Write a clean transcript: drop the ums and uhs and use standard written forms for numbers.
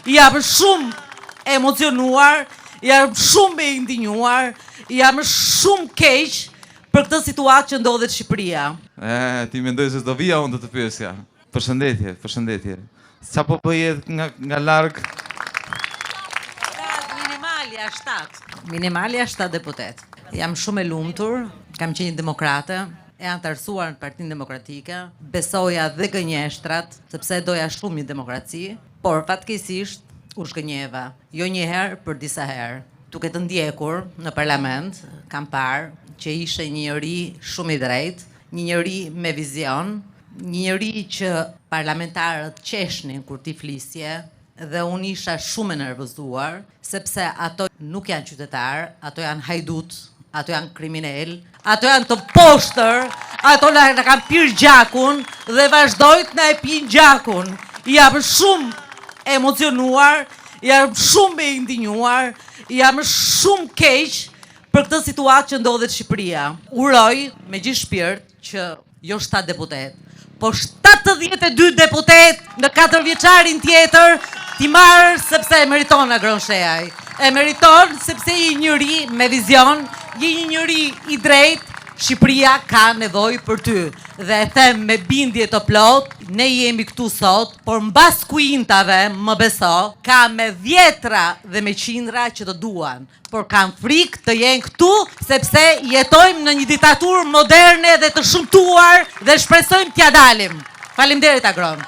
Jam shumë e emocionuar, jam shumë e indinjuar, jam shumë keq për këtë situatë që ndodhet Shqipëria. E, ti mendoj se s'do vija unë të të pyesja. Përshëndetje, përshëndetje. Sa po bëje nga, nga larg? Minimalja 7. Minimalja 7 deputet. Jam shumë e lumtur, kam qenë një demokrate, e antarësuar në Partinë Demokratike, besoja dhe gënjeshtrat, sepse doja shumë një demokraci, por fatkeqësisht u zhgënjeva, jo një herë, por disa herë. Duke të ndjekur në parlament, kam parë që ishe një njeri shumë i drejtë, një njeri me vizion, një njeri që parlamentarët qeshnin kur ti flisje, dhe unë isha shumë e nervozuar, sepse ato nuk janë qytetarë, ato janë hajdut, ato janë kriminel, ato janë të poshtër, ato na, na kanë pirë gjakun dhe vazhdojnë të na e pinë gjakun. Jam shumë e emocionuar, jam shumë e indinjuar, jam shumë keq për këtë situatë që ndodhet Shqipëria. Uroj me gjithë shpirt që jo 7 deputet, po 72 deputet në 4 vjeçarin tjetër t'i marrë sepse e meriton Agron Shehaj. E meriton sepse je një njeri me vizion, je një njeri i drejtë, Shqipëria ka nevojë për ty. Dhe e them me bindje të plotë, ne jemi këtu sot, por mbas kuintave, më beso, ka me dhjetra dhe me qindra që të duan por kanë frikë të jenë këtu sepse jetojmë në një diktaturë moderne dhe të shëmtuar dhe shpresojmë t'ja dalim. Faleminderit Agron.